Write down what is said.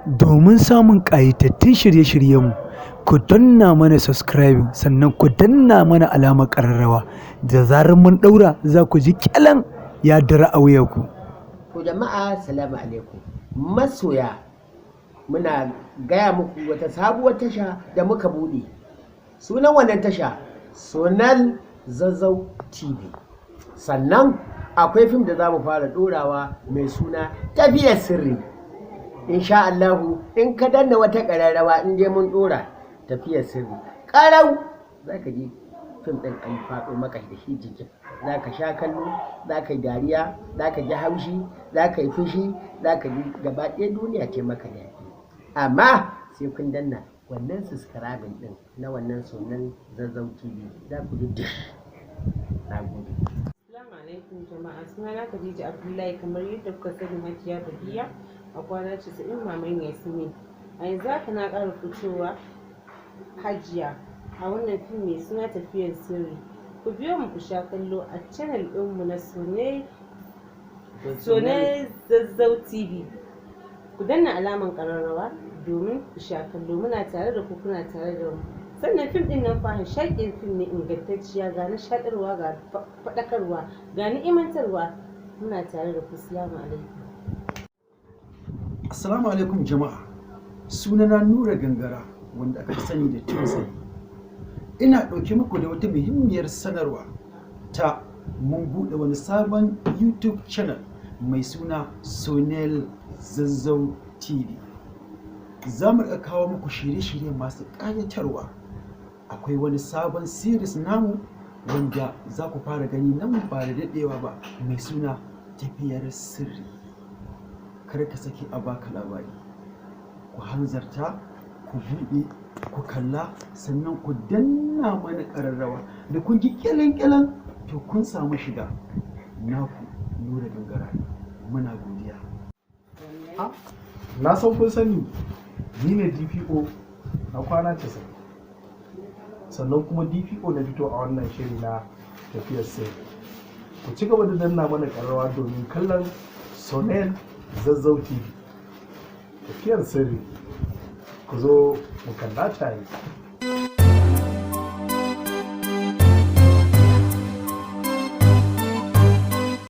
Domin samun ƙayatattun shirye-shiryenmu, ku danna mana subscribing sannan ku danna mana alamar ƙararrawa. Da zarar mun ɗaura, za ku ji ƙyalan ya dira a wayarku. To jama'a, salamu alaikum. Masoya, muna gaya muku wata sabuwar tasha da muka buɗe. Sunan wannan tasha Sonal Zazzau TV. Sannan akwai fim da za mu fara ɗorawa mai suna Tafiyar Sirri. Insha Allahu, in ka danna wata ƙararrawa, in dai mun ɗora Tafiyar Sirri, ƙarau za ka ji fim ɗin an faɗo maka da shi jikin. Za ka sha kallo, za ka yi dariya, za ka ji haushi, za ka yi fushi, za ka ji gaba ɗaya duniya ce maka daɗi. Amma sai kun danna wannan subscribing ɗin na wannan Sunan Zazzau TV, za ku ji dish. Na gode. Assalamu alaikum jama'a, sunana Khadija Abdullahi, kamar yadda kuka sani, Hajiya Badiya a Kwana 90, Maman Yasmin. A yanzu haka na ƙara fitowa Hajiya a wannan fim mai suna Tafiyar Sirri. Ku biyo mu ku sha kallo a channel ɗinmu na Sone Zazzau TV. Ku danna alamar ƙararrawa domin ku sha kallo. Muna tare da ku, kuna tare da mu. Sannan fim ɗin nan fa shaƙin fim ne, ingantacciya, ga nishaɗarwa, ga faɗakarwa, ga ni'imantarwa. Muna tare da ku. Assalamu alaikum. Assalamu alaikum jama'a. Sunana Nura Gangara, wanda aka fi sani da Tozali. Ina ɗauke muku da wata muhimmiyar sanarwa ta mun buɗe wani sabon YouTube channel mai suna Sonel Zazzau TV. Za mu riƙa kawo muku shirye-shirye masu ƙayatarwa. Akwai wani sabon series namu wanda za ku fara gani nan ba da daɗewa ba, mai suna Tafiyar Sirri. Kar ka sake a baka labari. Ku hanzarta ku buɗe ku kalla, sannan ku danna mana ƙararrawa. Da kun ji ƙyalen-ƙyalen, to kun samu shiga. Naku Nura Gangara, muna godiya. Na san kun sani, ni ne DPO na Kwana 90, sannan kuma DPO na fito a wannan shiri na Tafiyar Sirri. Ku ci gaba da danna mana ƙararrawa domin kallon Sonel Zazzau TV, Tafiyar Sirri. Ku zo mu kalla tare.